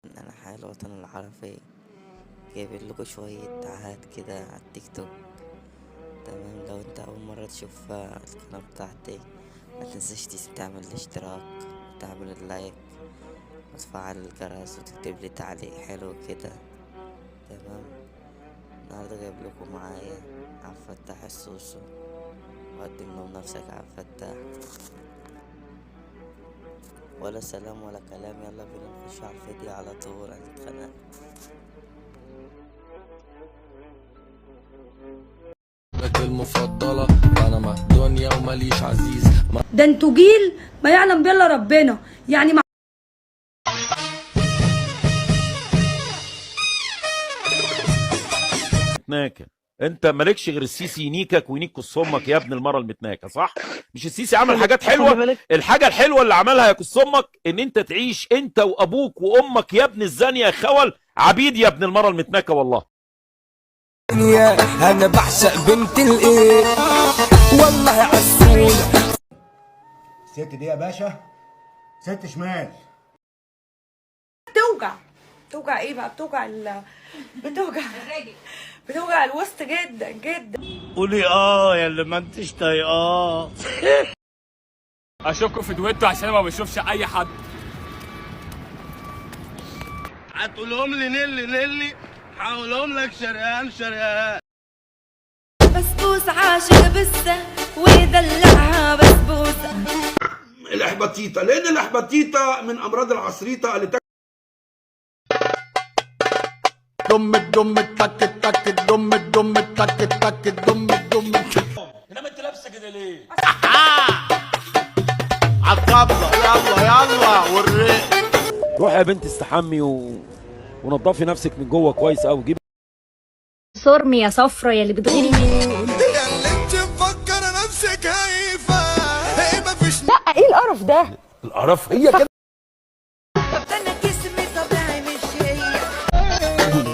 أنحاء الوطن العربي. جايبين لكم شوية دعايات كده على التيك توك. تمام، لو انت أول مرة تشوف القناة بتاعتي ما تنساش تعمل الاشتراك وتعمل اللايك وتفعل الجرس وتكتب لي تعليق حلو كده. تمام، النهاردة جايب لكم معايا عبد الفتاح السوسو. وقدم لهم نفسك يا عبد الفتاح. ولا سلام ولا كلام، يلا بينا نخش على الفيديو على طول. انا اتخنقت. المفضلة بنما دنيا ومليش عزيز. ده انتوا جيل ما يعلم بالله ربنا، يعني ما متناكة. انت مالكش غير السيسي ينيكك وينيك كس امك يا ابن المرة المتناكه، صح؟ مش السيسي عمل حاجات حلوة؟ الحاجة الحلوة اللي عملها يا كس امك ان انت تعيش انت وابوك وامك يا ابن الزانية يا خول عبيد يا ابن المرة المتناكه. والله انا بعشق بنت الايه والله عسولة. الست دي يا باشا ست شمال. بتوجع، بتوجع ايه بقى؟ بتوجع بتوجع بتوجع الوسط جدا جدا. قولي اه يا اللي ما انتش طايقاه. اشوفكم في دويتو عشان ما بشوفش اي حد. هتقولهم لي نيلي نيلي، هقولهم لك شرقان شرقان. بسبوس عاشق بسة ويدلعها بسبوسة. الإحباطيطة، لأن الإحباطيطة من أمراض العصريطة اللي دم دم تك تك دم دم تك تك دم دم. انما انت لابسه كده ليه؟ عالطبلة يلا يلا والرق. روح يا بنت استحمي ونضفي نفسك من جوه كويس قوي. جيب صرمي يا صفرة يا اللي بتغيري مني. يا اللي انت مفكرة نفسك هايفة، ايه مفيش. لا ايه القرف ده؟ القرف هي كده. انا جسمي طبيعي مش هي.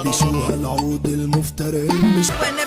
بيشوها العود المفتري مش وانا